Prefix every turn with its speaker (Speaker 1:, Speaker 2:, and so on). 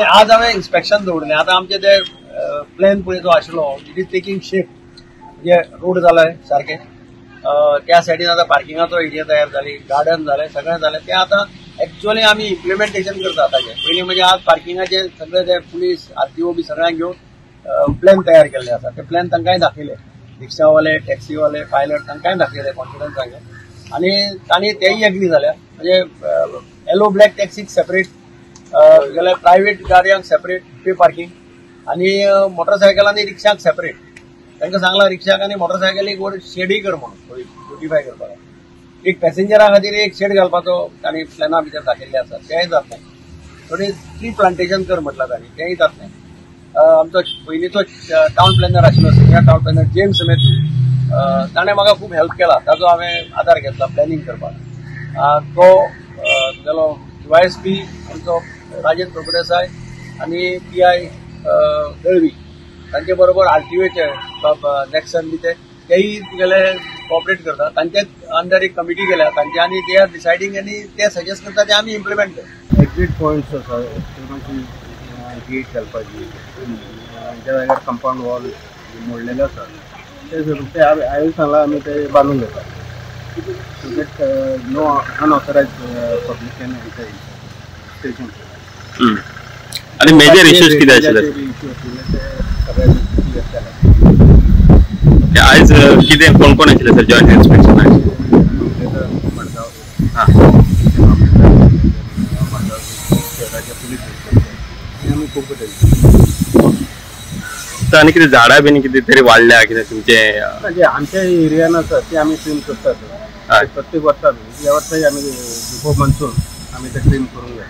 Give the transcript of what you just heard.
Speaker 1: आज हांवें इन्स्पेक्शन दवरलें. आतां आमचे ते प्लॅन पळय जो आशिल्लो it is taking shape. म्हणजे रोड जालाय सारकें, त्या सायडीन आतां पार्किंगाचो एरिया तयार जाली, गार्डन जालें, सगळें जालें. तें आतां एक्चुअली आमी इम्प्लिमेंटेशन करता ताजें. पयलीं म्हणजे आज पार्किंगाचे सगळे ते पुलीस आरटीओ बी सगळ्यांक घेवन प्लॅन तयार केल्ले आसा. ते प्लॅन तांकांय दाखयले, रिक्षावाले, टॅक्सीवाले, पायलट तांकांय दाखयले कॉन्फिडन्सान घेवन आनी तांणी तेय एग्री जाल्या. म्हणजे येलो ब्लॅक टॅक्सीक सेपरेट, जाल्यार प्रायवेट गाडयांक सेपरेट पे पार्किंग आनी मोटरसायकल आनी रिक्षाक सेपरेट. तांकां सांगलां रिक्षाक आनी मोटरसायकलीक वर शेडय कर म्हणून ब्युटिफाय करपाक. एक पॅसेंजरा खातीर एक शेड घालपाचो तांणी प्लॅना भितर दाखयल्लें आसा, तेंय जातलें. थोडी ट्री प्लांटेशन कर म्हटलां तांणी, तेंय जातलें. आमचो पयलींचो टावन प्लॅनर आशिल्लो, senior town planner James Mathew, ताणें म्हाका खूब हेल्प केला. ताचो हांवें आदार घेतला प्लॅनिंग करपाक. तो तुगेलो DYSP आमचो राजेंद्र प्रभुदेसाय आनी PI Dalvi तांचे बरोबर RTOचे नॅक्सन बी तेय तुगेले कॉपरेट करता. तांचे अंडर एक कमिटी केल्या तांचे आनी they are deciding आनी ते सजेस्ट करता ते आमी इम्प्लिमेंट करता.
Speaker 2: एक्झीट पॉयंट्स आसा ते मातशी गेट घालपाची, ज्या जाग्यार कंपावंड वॉल मोडलेले आसा ते ते हांवें सांगलां आमी ते बांदून घेता. So that no unauthorized public can enter station.
Speaker 3: आनी मेजर इश्यूज कितें आशिल्ले?
Speaker 2: इश्यू आशिल्ले ते सगळे क्लियर केले.
Speaker 3: आयज कितें कोण कोण आशिल्ले sir joint inspection?
Speaker 2: Madgaon, Madgaon शहराचे पुलीस आनी आमी खूब कडेन.
Speaker 3: आनी कितें झाडां बीन कितें तरी वाडल्या कितें तुमचे?
Speaker 2: जे आमच्या एरियान आसा ते आमी ट्रीम करतात प्रत्येक वर्सा. ह्या वर्साय आमी बिफोर मॉन्सून आमी ते ट्रीम करूंक जाय.